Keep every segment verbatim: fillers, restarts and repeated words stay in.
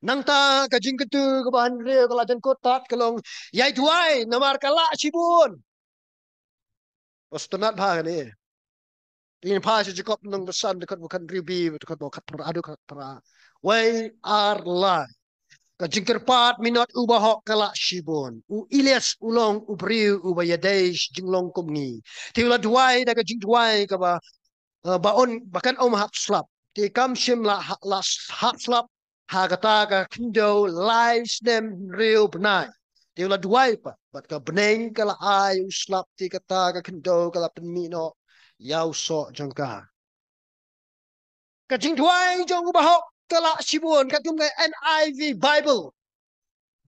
Nangta ka jingkyntu kaba hynriew ka la jan kut tat ka long, ïai duwai namar ka lah shibun. Ba sngewtynnat bha kane. Ngin phai sha Jakob lynnong ba san, dkhot ba khathynriew B, dkhot ba khatphra, dkhot khatphra. Wei ar lai. Ka jingkyrpad minot u bahok ka lah shibun. U Elias u long u briew uba ïadei sha jinglong kum ngi. Te u la duwai da ka jingduwai kaba, eh, ba un, ba kan ym hap slap. Te kam shym la ha-, la hap slap ha kata ka khyndew lai snem hynriew bnai. Te u la duwai pat, bad ka bneng ka la ai u slap, te kata ka khyndew ka la pynmih noh ïa u soh jong ka. Ka jingduwai jong u bahok ka lah shibun, katkum ka N I V Bible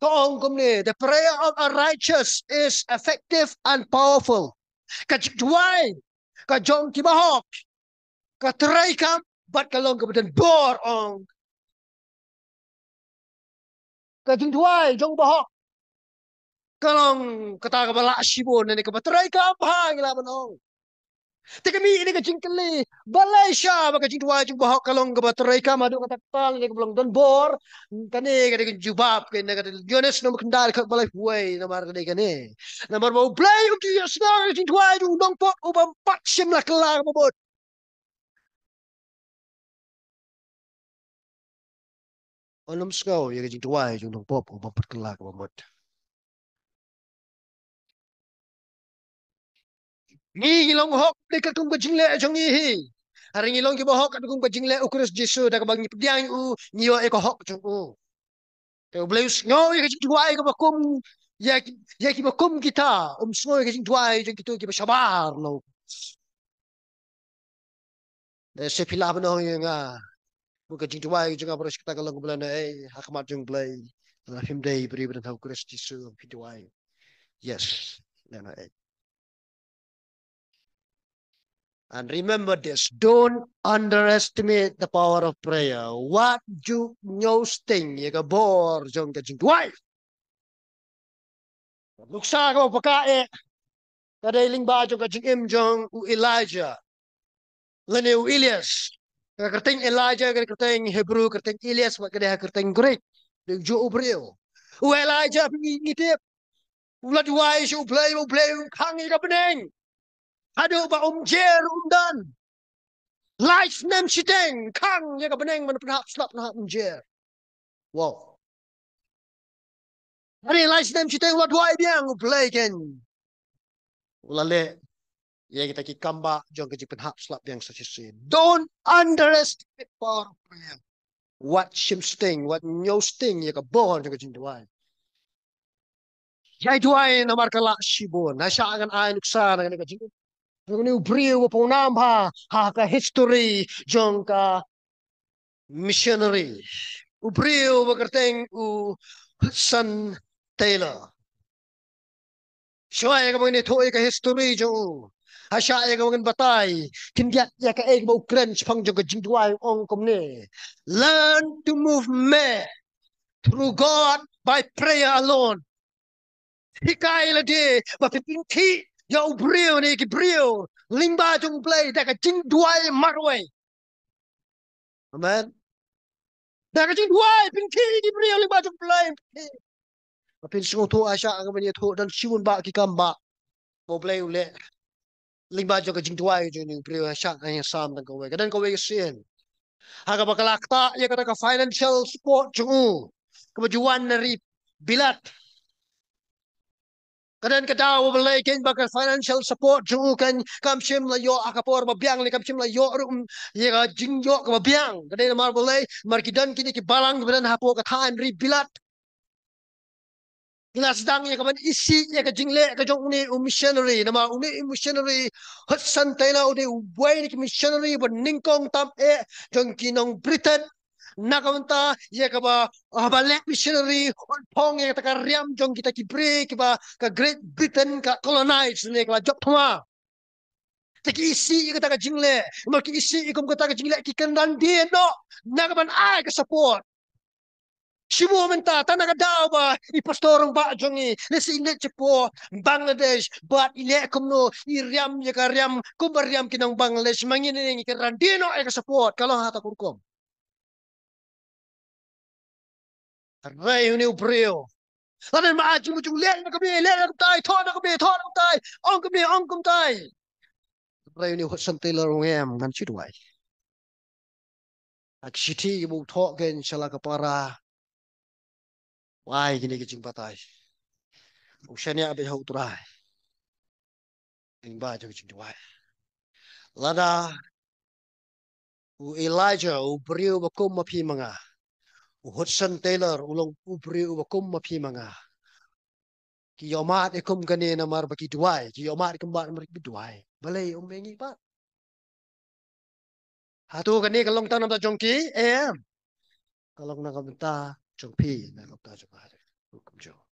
ka ong kumne, "The prayer of a righteous is effective and powerful." Ka jingduwai ka jong ki bahok ka treikam bad ka long kaba don bor, ong. Ka jingduwai jong u bahok ka long kata kaba lah shibun, ne kaba treikam bha, ngi lah ban ong. Te ka mih ïa ka jingkylli, balei sha ba ka jingduwai jong u bahok ka long kaba treikam haduh katta katta, ne kaba long don bor? Kane ka dei ka jubab kane, ka dei Ïoannis lynnong ba khyndai, dkhot ba laiphew wei, namar ka dei kane. Namar ba U Blei um ju ïohsngew ïa ka jingduwai jong u nongpop uba ym pat shym la kylla kaba mut. Un ym sngew ïa ka jingduwai jong u nongpop uba ym pat kylla kaba mut. Ngi ngi long hok ne katkum ka jingleh jong ngi hi. Hynrei ngi long kiba hok katkum ka jingleh U Khrist Jisu, da kaba ngi pdiang ïa u, ngi ïoh ïa ka hok jong u. Te U Blei u sngew ïa ka jingduwai kaba kum ïa ki, ïa kiba kum kita, um sngew ïa ka jingduwai jong kito kiba shabar noh. Te sha phi lah ban ong ïa nga, bad ka jingduwai jong nga baroh shi katta ka long kaba lehnoh ei ha khmat jong U Blei. Lada phim dei briew ba don ha U Khrist Jisu, phi duwai. Yes, lehnoh ei. And remember this, don't underestimate the power of prayer. Wat ju ñiewsting ïa ka bor jong ka jingduwai. Nuksa kaba paka eh ka dei lyngba jong ka jingim jong u Elijah lane u Elias. Ka kyrteng Elijah ka dei kyrteng Hebrew, kyrteng Elias ka dei ha kyrteng Greek. Dei u juh u briew. U Elijah, phi ngi tip, u la duwai sha U Blei, U Blei u khang ïa ka bneng haduh ba um jer um don. Lai snem shiteng khang ïa ka bneng, ban pynhap slap, pynhap um jer. Wow. Hynrei lai snem shiteng u la duwai biang, U Blei kein u la leh ïa kita ki kam ba jong ka jingpynhap slap biang sa shisien. Don't underestimate power of prayer. Wat shim sting, wat ñiewsting ïa ka bor jong ka jingduwai. Ïai duwai namar ka lah shibun. Nga shah ngan ai nuksa na kane ka jing, jong une u briew uba pawnam bha ha ka history jong ka missionary. U briew uba kyrteng u Hudson Taylor. Shuwa ïa kaba ngin ïathuh ïa ka history jong u, ha shah ïa kaba ngin batai khyndiat ïa kaei kaba u kren shaphang jong ka jingduwai, u ong kumne: "Learn to move men through God by prayer alone." Hikai lade ba phin pynkit ïa u briew ne ki briew lyngba jong U Blei da ka jingduwai marwei. Amen. Da ka jingduwai pynkit ïa ki briew lyngba jong U Blei. Ba phin sngewthuh, ha shah kaba ngin ïathuh, don shibun bah ki kam ba U Blei u leh lyngba jong ka jingduwai jong u briew, ha shah ïa Salm dang kawei. Ka dang kawei ka sien ha kaba ka la ktah ïa kata ka financial support jong u kaba ju wan na ri Bilat. Ka dang ka daw ba lei kein ba ka financial support jong u kein kam shym la ïoh ha ka por ba biang, lei kam shym la ïoh ruh, mm, ïa ka jingïoh kaba biang. Ka dei namar ba lei, namar ki don kine ki balang kiba don hapoh ka thaiñ ri Bilat. Ki la sdang ïa ka ban isih ïa ka jingleh ka jong une u missionary. Namar une u missionary Hudson Taylor u dei uwei na ki missionary ba nyngkong tam eh jong ki nong Britain. Na ka bynta ïa kaba, ah, ba leh missionary, un phong ïa kata ka riam jong kita ki briew kiba ka Great Britain ka colonize ne ka la jop thma. Te ki isih ïa kata ka jingleh, ma ki isih ïa kum kata ka jingleh, ki kynran die noh na ka ban ai ka support. Shibun mynta, tang na ka daw ba i pastor rangbah jong ngi lehse i leit shapoh Bangladesh bad i leh kumno, i riam ïa ka riam kumba riam ki nong Bangladesh, ma ngi ne ngi kynran die noh ïa ka support. Ka long ha kata ka rukom. Hynrei une u briew, lada ma jingmut jong u leh na ka bynta, leh na ka bynta, thoh na ka bynta, thoh na ka bynta, ong kumne, ong kumtai. Hynrei une u Hudson Taylor u ong em, ngan shu duwai. Ha ki shithi kiba u thoh kein sha la ka para, u ai kine ki jingbatai. U shaniah beit ha u Trai lyngba jong ki jingduwai. Lada u Elijah, u briew uba kum ma phi ma nga, u Hudson Taylor u long u briew uba kum ma phi ma nga, ki ïohmad ïa kum kane namar ba ki duwai, ki ïohmad kumba namar ki duwai. Balei um ïa ngi pat? Hato kane ka long tang na ka bynta jong ki? Em. Ka long na ka bynta jong phi, na ka bynta jong nga. Kumjuh.